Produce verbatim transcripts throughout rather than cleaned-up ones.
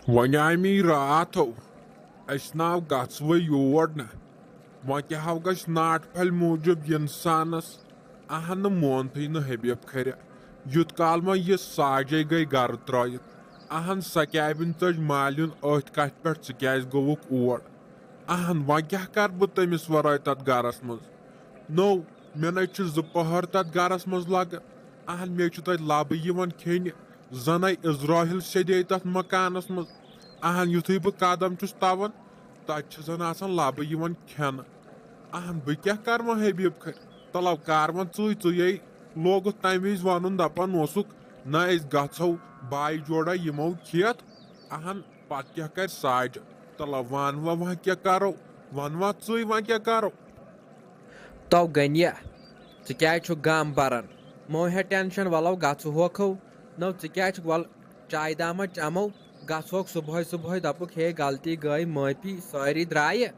وۄنۍ آیہِ مےٚ راتھو، أسۍ ناو گژھوے یور نہ۔ وۄنۍ کیٛاہ ہو گژھِ ناٹہٕ پھلہِ موٗجوٗب اِنسانس؟ اہن نہٕ مونتھٕے نہٕ حبیب کھرِ۔ یُت کال وۄنۍ یہِ ساجے گٔے گرٕ ترٲوِتھ، اہن سۄ کیٛاہ بِن ژٔج مالیُن أتھۍ کتھِ پٮ۪ٹھ، ژٕ کیٛازِ گوٚوُکھ اور؟ اہن وۄنۍ کیٛاہ کرٕ بہٕ تٔمِس ورٲے تتھ گرس منٛز؟ نو، مےٚ نے چھِ زٕ پہر تتھ گرس منٛز لگان۔ اہن مےٚ چھُ تتہِ لبہٕ یِوان کھیٚنہِ، زنے عزرائیل سیٚدے تتھ مکانس منٛز۔ اہن یُتھُے بہٕ قدم چھُس تَوان، تَتہِ چھِ زَن آسان لَبہٕ یِوان کھٮ۪نہٕ۔ اہن، بہٕ کیٛاہ کَرٕ وۄنۍ حبیٖب کھٔرۍ؟ تَلو کَر وۄنۍ ژٕے، ژٕے لوگُتھ تَمہِ وِزِ وَنُن، دَپان اوسُکھ، نہ أسۍ گژھو باے جوڑا یِمو کھٮ۪تھ۔ اہن، پَتہٕ کیٛاہ کَرِ ساجہِ؟ تَلو وَن وۄنۍ، وۄنۍ کیٛاہ کَرو؟ وَن وۄنۍ ژٕے، وۄنۍ کیٛاہ کَرو؟ تو غنیہ، ژٕ کیٛازِ چھُکھ غم بَران؟ مو ہےٚ ٹٮ۪نشَن، وَلو گژھٕ ہوکھو۔ نو ژٕ کیٛازِ چھُکھ، وَل چایہِ دامہ چمو، گژھوکھ صبحٲے صبحٲے، دپُکھ ہے غلطی گٔے، معٲفی، سٲری درٛایہِ۔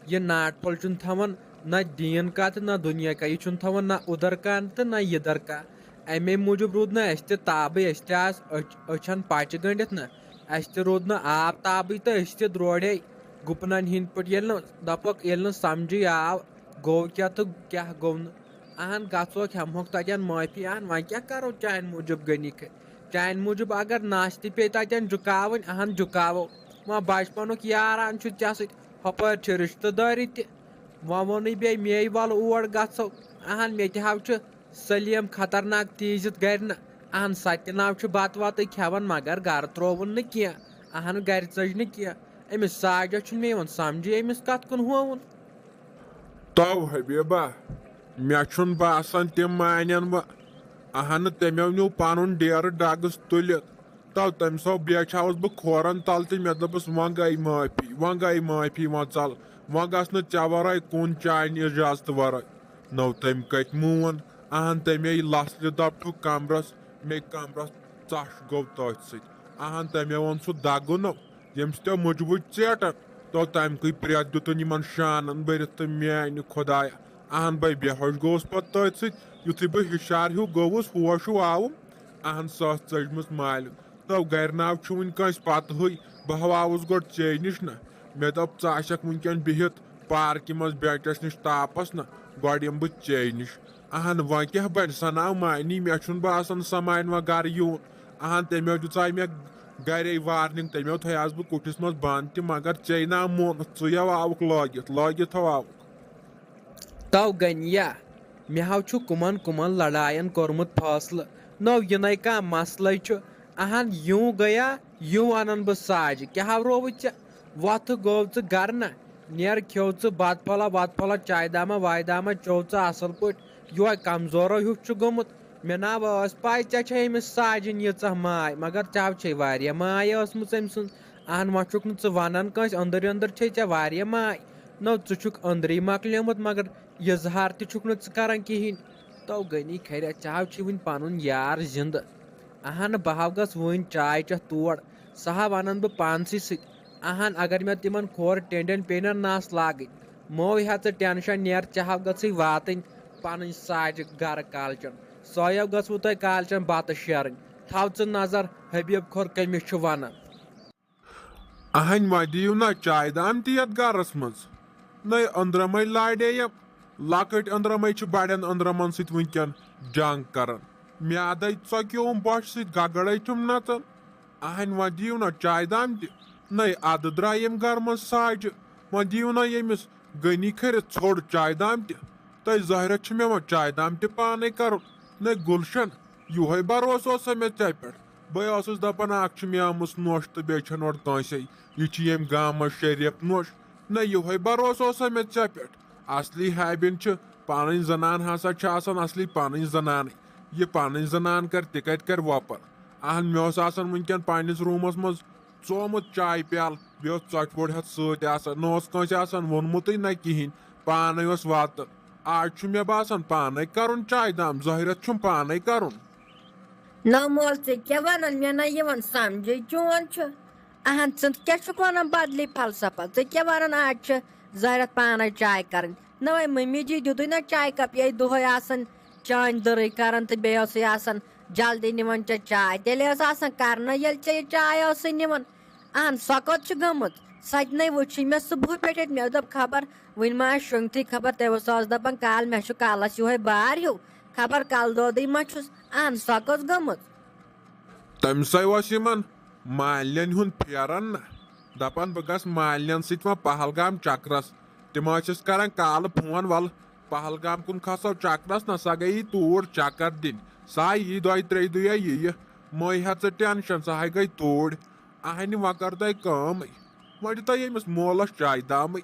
یہِ ناٹہٕ پھوٚل چھُنہٕ تھاوان نہ دیٖن کانٛہہ تہٕ نہ دُنیا کانٛہہ، یہِ چھُنہٕ تھاوان نہ اُدر کانٛہہ تہٕ نہ یِدر کانٛہہ۔ امے موٗجوٗب روٗد نہٕ اسہِ تہِ تابٕے، أسۍ تہِ آس أچھ-، أچھن پچہِ گٔنڈِتھ نہ، اسہِ تہِ روٗد نہٕ آب تابٕے تہٕ أسۍ تہِ درورے گُپنن ہٕنٛدۍ پٲٹھۍ۔ ییٚلہِ نہٕ دپکھ، ییٚلہِ نہٕ سمجھٕے آو، گوٚو کیٛاہ تہٕ کیٛاہ گوٚو نہٕ۔ اہن گژھوکھ، ہٮ۪مہوکھ تتٮ۪ن معٲفی۔ اہن وۄنۍ کیٛاہ کرو چانہِ موٗجوٗب غنی کھٔرۍ؟ چانہِ موٗجوٗب اگر نس تہِ پیٚیہِ تتٮ۪ن جُکاوٕنۍ، اہن جُکاوو۔ وۄنۍ بچپنُک یاران چھُ ژےٚ سۭتۍ، ہۄپٲرۍ چھِ رشتہٕ دٲری تہِ۔ وۄنۍ ووٚنُے بیٚیہِ مے، ول اور گژھو۔ اہن مےٚ تہِ ہاو چھُ سلیٖم خطرناک تیٖزِتھ گرِ نہٕ۔ اہن سۄ تہِ ناو چھُ بتہٕ وتٕے کھٮ۪وان، مگر گرٕ ترٛووُن نہٕ کینٛہہ۔ اہن گرِ ژٔج نہٕ کینٛہہ۔ أمِس ساجس چھُنہٕ مےٚ یِوان سمجھے أمِس کتھ کُن ہووُن۔ تو حبیبہ، مےٚ چھُنہٕ باسان تِم مانن وۄنۍ۔ اہنہٕ، تٔمۍ نیوٗ پنُن ڈیرٕ ڈگس تُلِتھ۔ تو تٔمۍ سو بیچھاوُس بہٕ کھورن تل تہٕ مےٚ دوٚپُس، وۄنۍ گٔے معٲفی، وۄنۍ گٔے معٲفی، وۄنۍ ژل، وۄنۍ گژھ نہٕ ژےٚ ورٲے کُن چانہِ اجازتہٕ ورٲے۔ نو تٔمۍ کتہِ مون؟ اہن، تٔمۍ یہِ لژھ دپٹھُک کمرس، مےٚ کمرس ژش گوٚو تٔتھۍ سۭتۍ۔ اہن، تٔمۍ ووٚن سُہ دگُن۔ ییٚمہِ سۭتۍ مُجہِ وُجہِ ژیٹن، تو تَمہِ کُے پرٛٮ۪تھ دیُتُن یِمن شانن بٔرِتھ تہٕ میانہِ خۄدایہ، اہن بے بے ہوش گوٚوُس پتہٕ تٔتھۍ سۭتۍ۔ یُتھُے بہٕ ہُشار ہیوٗ گوٚوُس، ہوش ہیوٗ آوُم، اہن سۄ ٲس ژٔجمٕژ مالِن۔ تو گرِ ناو چھُ وُنہِ کٲنٛسہِ پتہٕے۔ بہٕ ہاوٕ آوُس گۄڈٕ ژے نِش نہ۔ مےٚ دوٚپ، ژٕ آسکھ وُنکٮ۪ن بِہِتھ پارکہِ منٛز بینچس نِش تاپس نہ، گۄڈٕ یِمہٕ بہٕ ژے نِش۔ اہن وۄنۍ کیٛاہ بنہِ سۄ ناو معنی؟ مےٚ چھُنہٕ باسان سۄ مانہِ وۄنۍ گرٕ یُن۔ اہن، تٔمۍ دِژاے مےٚ گرے وارننگ، تٔمۍ تھٲیس بہٕ کُٹھِس منٛز بند تہِ، مگر ژے نہ مونُتھ، ژٕے ہو آوُکھ لٲگِتھ، لٲگِتھ ہو آوُکھ۔ تو غنیہ، مےٚ ہاو چھُ کُمن کُمن لڑاین کوٚرمُت فٲصلہٕ، نو یِنَے کانٛہہ مسلَے چھُ۔ اہن یوں گٔیا، یوں اَنن بہٕ ساجہِ، کیٛاہ ہاو رووُے ژےٚ؟ وۄتھٕ گوٚو ژٕ گرٕ نہ، نیر کھیوٚو ژٕ بتہٕ پھوٚلہ وتہٕ پھوٚلہ، چایہِ دامہ وایہِ دامہ چوٚو ژٕ اصل پٲٹھۍ، یُہوے کمزورو ہیوٗ چھُ گوٚمُت۔ مےٚ نا ٲس پاے ژےٚ چھے أمِس ساجہِ ییٖژاہ ماے، مگر ژےٚ چھے واریاہ ماے ٲسمٕژ أمۍ سٕنٛز۔ اہن وۄنۍ چھُکھ نہٕ ژٕ ونان کٲنٛسہِ، أنٛدٕرۍ أنٛدٕرۍ چھے ژےٚ واریاہ ماے۔ نہ ژٕ چھُکھ أنٛدری مۄکلیومُت، مگر اظہار تہِ چھُکھ نہٕ ژٕ کران کِہینۍ۔ تو غنی کھریا، ژےٚ ہاو چھُے وُنہِ پنُن یار زندٕ۔ اہن بہٕ ہاو گژھ وُنۍ چاے چٮ۪تھ تور، سۄ ہا ونان بہٕ پانسٕے سۭتۍ۔ اہن اگر مےٚ تِمن کھور ٹینڈین پیٚیہِ نا نس لاگٕنۍ، مو ہیٚہ ژٕ ٹینشن، نیر ژےٚ ہاو گژھٕے واتٕنۍ پنٕنۍ ساجہِ گرٕ کالچن۔ سۄے ہاو گژھوٕ تۄہہِ کالچن بتہٕ شیرٕنۍ۔ تھاو ژٕ نظر حبیب کھور کٔمِس چھُ ونان۔ اہنۍ وۄنۍ دِیِو نا چایہِ دام تہِ یتھ گرس منٛز۔ نَے أنٛدرمے لاڑے یِم۔ لۄکٕٹۍ أنٛدرمے چھِ بڑٮ۪ن أنٛدرمن سۭتۍ وٕنکٮ۪ن جنگ کران۔ میادے ژۄکیوم بۄچھِ سۭتۍ گگڑے چھِم نژان۔ اہنۍ وۄنۍ دِیِو نا چایہِ دام تہِ۔ نَے ادٕ درٛاے ییٚمہِ گرٕ منٛز ساجہِ۔ وۄنۍ دِیِو نا ییٚمِس غنی کھٔرِتھ ژھوٚڑ چایہِ دام تہِ۔ تۄہہِ ظٲہرت چھِ مےٚ وۄنۍ چایہِ دام تہِ پانے کرُن۔ نَے گُلشن، یُہے بروسہٕ اوسا مےٚ ژےٚ پٮ۪ٹھ؟ بہٕ اوسُس دپان، اکھ چھِ مےٚ آمٕژ نوٚش تہٕ بیٚیہِ چھےٚ نورٕ کٲنٛسے۔ یہِ چھِ ییٚمۍ گامس شریف نوٚش۔ نہ، یُہے بروسہٕ اوسا مےٚ ژےٚ پٮ۪ٹھ؟ اصلی ہیبن چھِ پنٕنۍ زنان ہسا چھِ آسان اصلی پنٕنۍ زنانٕے۔ یہِ پنٕنۍ زنان کرِ، تہِ کتہِ کرِ وۄپر؟ اہن، مےٚ اوس آسان وٕنکٮ۪ن پننِس روٗمس منٛز ژومُت چایہِ پیالہٕ، بیٚیہِ اوس ژۄچہِ ووٚڑ ہٮ۪تھ سۭتۍ آسان، نہ اوس کٲنٛسہِ آسان ووٚنمُتٕے نہ کِہینۍ، پانے اوس واتان۔ آز چھُ مےٚ باسان پانے کرُن چایہِ دام، ظٲہرت چھُم پانے کرُن۔ نہ مول، ژٕ کیٛاہ ونان؟ مےٚ نہ یِوان سمجھے چون چھُ۔ اہن، ژٕ کیٛاہ چھُکھ ونان بدلی فلسفہ؟ ژٕ کیٛاہ ونان آز چھِ ظٲہرت پانے چاے کرٕنۍ؟ نہ وۄنۍ مٔمی جی دیُتُے نہ چاے کپ، یہِ دۄہے آسان چانۍ دٕرٕے کران تہٕ بیٚیہِ ٲسٕے آسان جلدی نِوان ژےٚ چاے۔ تیٚلہِ ٲس آسان کرنَے ییٚلہِ ژےٚ یہِ چاے ٲسٕے نِوان۔ اہن، سۄ کوٚت چھِ گٔمٕژ؟ سۄ تہِ نَے وٕچھٕے مےٚ صُبحہٕ پٮ۪ٹھ ییٚتہِ۔ مےٚ دوٚپ، خبر وٕنہِ ما آسہِ شۄنٛگتھٕے، خبر تٔمۍ اوس آز دَپان، کالہٕ مےٚ چھُ کالَس یِہوٚے بار ہیوٗ، خبر کَلہٕ دودٕے ما چھُس۔ اہن، سۄ کۄس گٔمٕژ؟ تٔمۍ سٕے اوس یِمَن مالٮ۪ن ہُنٛد پھیران نہ، دَپان، بہٕ گژھٕ مالٮ۪ن سۭتۍ وۄنۍ پہلگام چکرَس۔ تِم ٲسِس کران کالہٕ فون، وَلہٕ پہلگام کُن کھسو چکرَس نہ، سۄ گٔیی توٗر چکر دِنۍ۔ سۄ آیہِ یی دۄیہِ ترٛیٚیہِ دُہہِ یِیہِ، مہٕ ہےٚ ژٕ ٹینشن، سۄ ہاے گٔے توٗرۍ۔ اہنہِ وۄنۍ کٔر تۄہہِ کٲمٕے، وۄنۍ دِتو ییٚمِس مولس چایہِ دامٕے۔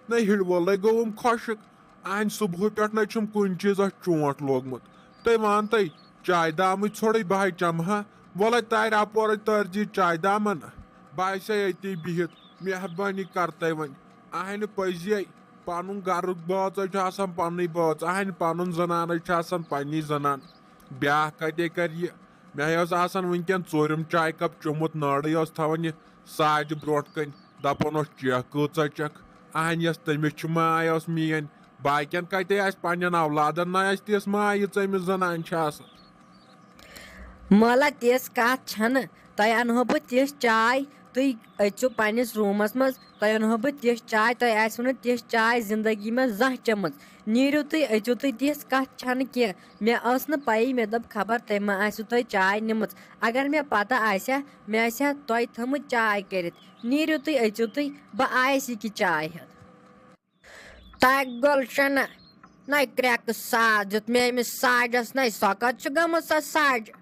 نہ ہِڑوَلے گوٚوُم خۄشٕک، اہنہِ صُبحہٕ پٮ۪ٹھ نہ چھُم کُنہِ چیٖزس چونٛٹھ لوگمُت۔ تُہۍ وَن تُہۍ، چایہِ دامٕے ژھوٚرٕے بہٕ ہاے چمہٕ ہا؟ وَلے تارِ اپورے تٲرزِ چایہِ دامن، بہٕ آسے أتی بِہِتھ، مہربٲنی کر تُہۍ وۄنۍ۔ اہنہِ پٔزی پنُن گرُک بٲژ چھُ آسان پننُے بٲژ، اہنہِ پنُن زنان چھُ آسان پننی زنان۔ بیٛاکھ کَتہِ کَرِ یہِ؟ مےٚ ہے اوس آسان وٕنکٮ۪ن ژوٗرِم چاے کپ چوٚمُت، نٲرٕے اوس تھاوان یہِ ساجہِ برونٛٹھ کَنۍ، دَپان اوس، "چیٚکھ کۭژاہ چیٚکھ؟" اہن یۄس تٔمِس چھِ ماے ٲس میٛٲنۍ، باقین کَتہِ آسہِ، پننٮ۪ن اولادن نہ آسہِ تِژھ ماے، یہِ ژٔمِس زنانہِ چھِ آسان۔ مٲلا، تِژھ کَتھ چھَنہٕ۔ تۄہہِ اَنہو بہٕ تِژھ چاے، تُہۍ أژِو پنٛنِس روٗمَس منٛز، تۄہہِ اَنہو بہٕ تِژھ چاے، تۄہہِ آسِوٕ نہٕ تِژھ چاے زِندگی منٛز زانٛہہ چٔمٕژ۔ نیٖرِو تُہۍ، أژِو تُہۍ، تِژھ کَتھ چھَنہٕ کینٛہہ۔ مےٚ ٲس نہٕ پَیی، مےٚ دوٚپ، خبر تٔمۍ ما آسِوٕ تۄہہِ چاے نِمٕژ۔ اگر مےٚ پَتہ آسہِ ہا، مےٚ آسہِ ہا تۄہہِ تھٲومٕژ چاے کٔرِتھ۔ نیٖرِو تُہۍ، أژِو تُہۍ، بہٕ آیَس یہِ کہِ چاے ہٮ۪تھ۔ تَے گُلشَنہ، نَے کرٛٮ۪کہٕ ساز دیُت مےٚ أمِس ساجَس، نَے سۄ کَتھ چھِ گٔمٕژ سۄ ساجہِ؟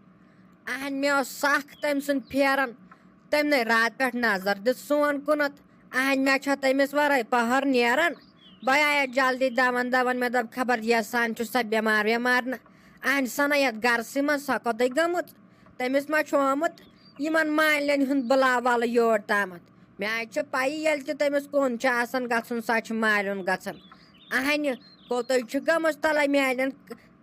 اہن، مےٚ اوس سَکھ تٔمۍ سُنٛد پھیران۔ تٔمۍ نَے راتہٕ پٮ۪ٹھ نظر دِژ سون کُنَتھ۔ اہن، مےٚ چھا تٔمِس وَرٲے پَہَر نیران؟ بہٕ آیَس جلدی دَوان دَوان، مےٚ دوٚپ، خبر یَسان چھُ سۄ بٮ۪مار وٮ۪مار نہ۔ اہن، سۄ نَے یَتھ گَرسٕے منٛز، سۄ کوٚتٕے گٔمٕژ؟ تٔمِس ما چھُ آمُت یِمَن مالٮ۪ن ہُنٛد بُلاوَلہٕ یور تامَتھ؟ مےٚ حظ چھِ پَیی، ییٚلہِ تہِ تٔمِس کُن چھُ آسان گژھُن، سۄ چھِ مالیُن گژھان۔ اہنہِ، کوٚتُے چھِ گٔمٕژ تَلَے میٛانٮ۪ن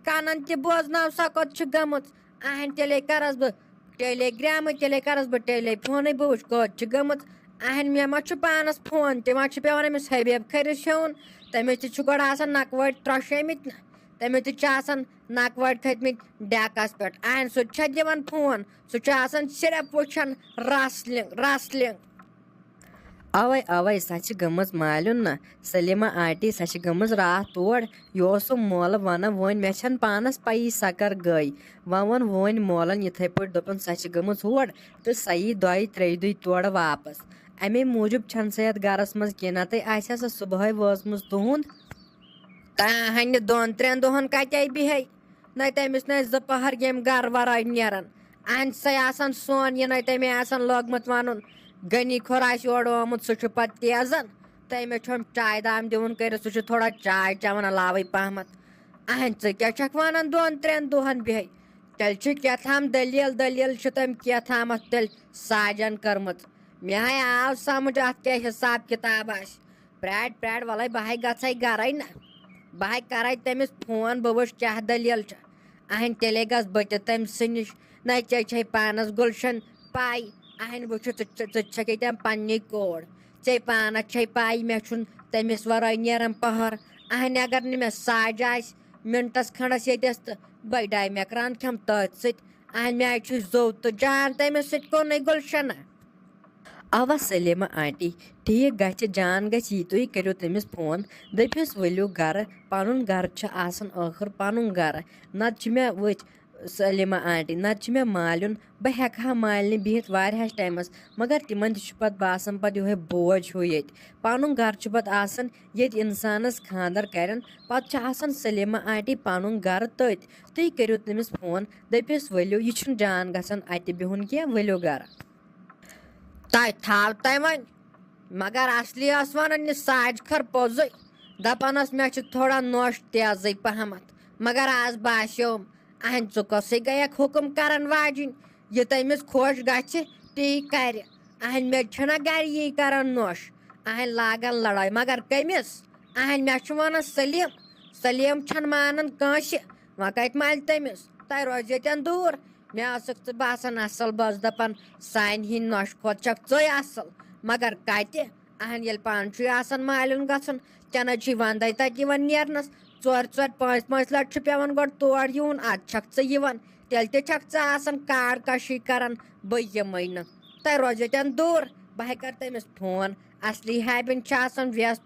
کَنَن تہِ بوزناو، سۄ کوٚت چھِ گٔمٕژ؟ اہنہِ، تیٚلے کَرَس بہٕ ٹیلی گرٛامٕے، تیٚلے کَرَس بہٕ ٹیلی فونٕے، بہٕ وٕچھ کوٚت چھِ گٔمٕژ۔ اہنہِ، مےٚ ما چھُ پانَس فون، تِمَن چھُ پٮ۪وان أمِس حبیب کھٔرِس ہیوٚن، تٔمِس تہِ چھُ گۄڈٕ آسان نَکوٲڑۍ ترٛۄشٲمٕتۍ نہ، تٔمِس تہِ چھِ آسان نَکوٲڑۍ کھٔتۍمٕتۍ ڈٮ۪کَس پٮ۪ٹھ۔ اہنہِ، سُہ تہِ چھا دِوان فون؟ سُہ چھُ آسان صرف وٕچھان wrestling، wrestling۔ اَوَے، اَوَے، سۄ چھِ گٔمٕژ مالیُن نہ، سلیمہ آنٹی، سۄ چھِ گٔمٕژ راتھ تور۔ یہِ اوسُم مولہٕ وَنان، وۄنۍ مےٚ چھَنہٕ پانَس پَیی سۄ کَر گٔے۔ وۄنۍ ووٚن وۄنۍ مولَن یِتھَے پٲٹھۍ، دوٚپُن، سۄ چھِ گٔمٕژ ہور تہٕ سۄ یی دۄیہِ ترٛیٚیہِ دُہہِ تورٕ واپَس۔ اَمے موٗجوٗب چھَنہٕ سۄ یَتھ گَرَس منٛز کینٛہہ، نَتہٕ آسہِ ہا سۄ صُبحٲے وٲژمٕژ تُہُنٛد۔ تہٕ ہَنہِ دۄن ترٛٮ۪ن دۄہَن کَتہِ بیٚہے؟ نَے تٔمِس نَے زٕ پَہَر ییٚمہِ گَرٕ وَرٲے نیران۔ اَہَن سَے آسان سون، یہِ نَے تَمے آسان لوگمُت وَنُن، غنی کھوٚر آسہِ یورٕ آمُت، سُہ چھُ پَتہٕ تیزَن۔ تٔمِس چھُم چایہِ دام دِوُن کٔرِتھ، سُہ چھُ تھوڑا چاے چٮ۪وان علاوٕے پَہمَتھ۔ اَہَن ژٕ کیٛاہ چھَکھ وَنان دۄن ترٛٮ۪ن دۄہَن بیٚہے؟ تیٚلہِ چھِ کیٛاہ تام دٔلیٖل، دٔلیٖل چھِ تٔمۍ کیٛاہ تامَتھ تیٚلہِ ساجَن کٔرمٕژ۔ مےٚ ہَے آو سَمٕجھ اَتھ کیٛاہ حِساب کِتاب آسہِ۔ پرٛارِ پرٛارِ، وَلَے بہٕ ہَے گژھَے گَرَے نہ۔ بہٕ ہَے کَرَے تٔمِس فون، بہٕ وٕچھ کیٛاہ دٔلیٖل چھےٚ۔ اَہَن تیٚلے گژھٕ بہٕ تہِ تٔمۍ سٕے نِش۔ نَے ژےٚ چھے پانَس گُلشَن پَے۔ اَہَن وٕچھِو، ژٕ ژٕ ژٕ چھَکھ ییٚتٮ۪ن پنٛنی کوٗر۔ ژےٚ پانَس چھے پَے، مےٚ چھُنہٕ تٔمِس وَرٲے نیران پَہَر۔ اَہَن اگر نہٕ مےٚ ساجہِ آسہِ مِنٹَس کھنٛڈَس ییٚتٮ۪س تہٕ بٔے ڈاے مےٚ کرٛان کھٮ۪م تٔتھۍ سۭتۍ۔ اَہَن مےٚ حظ چھُ زوٚو تہٕ جان تٔمِس سۭتۍ کوٚرنَے گُلشَنہ۔ اوا سلیمہ آنٹی، ٹھیک گژھِ، جان گژھِ یی، تُہۍ کٔرِو تٔمِس فون، دٔپِس ؤلِو گرٕ، پنُن گرٕ چھُ آسان ٲخٕر پنُن گرٕ۔ نتہٕ چھِ مےٚ وٕچھ سلیمہ آنٹی، نتہٕ چھِ مےٚ مالیُن، بہٕ ہٮ۪کہٕ ہا مالنہِ بِہِتھ واریاہس ٹایمس، مگر تِمن تہِ چھُ پتہٕ باسان پتہٕ یِہوٚے بوج ہیوٗ ییٚتہِ۔ پنُن گرٕ چھُ پتہٕ آسان، ییٚتہِ انسانس خانٛدر کرن، پتہٕ چھُ آسان سلیمہ آنٹی پنُن گرٕ تٔتۍ۔ تُہۍ کٔرِو تٔمِس فون، دٔپِس ؤلِو، یہِ چھُنہٕ جان گژھان اتہِ بِہُن کینٛہہ، ؤلِو گرٕ۔ تۄہہِ تھاو تۄہہِ وۄنۍ، مگر اصلی ٲس ونان یہِ ساجہِ کھٔر پوٚزُے، دپان ٲس مےٚ چھُ تھوڑا نوٚش تیزٕے پہمتھ، مگر آز باسیوم، اہنۍ ژٕ کۄسٕے گٔیکھ حُکم کرن واجِنۍ، یہِ تٔمِس خۄش گژھِ تی کرِ، اہنۍ مےٚ تہِ چھنہ گرِ یی کران نوٚش، اہنۍ لاگان لڑٲے، مگر کٔمِس؟ اہنۍ مےٚ چھُ ونان سلیٖم، سلیٖم چھنہٕ مانان کٲنٛسہِ، وۄنۍ کتہِ ملہِ تٔمِس؟ تۄہہِ روزِ ییٚتٮ۪ن دوٗر۔ مےٚ ٲسٕکھ ژٕ باسان اصل، بہٕ ٲسٕس دپان سانہِ ہِنٛدۍ نۄشہِ کھۄتہٕ چھکھ ژٕے اصل، مگر کتہِ؟ اہن ییٚلہِ پانہٕ چھُے آسان مالیُن گژھُن، تہِ نہ چھُے ونٛدے تتہِ یِوان نیرنس۔ ژورِ ژورِ پانٛژِ پانٛژِ لٹہِ چھُ پٮ۪وان گۄڈٕ تور یُن، ادٕ چھکھ ژٕ یِوان۔ تیٚلہِ تہِ چھکھ ژٕ آسان کار کشی کران، بہٕ یِمے نہٕ۔ تۄہہِ روزِ ییٚتٮ۪ن دوٗر، بہٕ ہا کَرٕ تٔمِس فون۔ اصلی ہیبن چھِ آسان ویس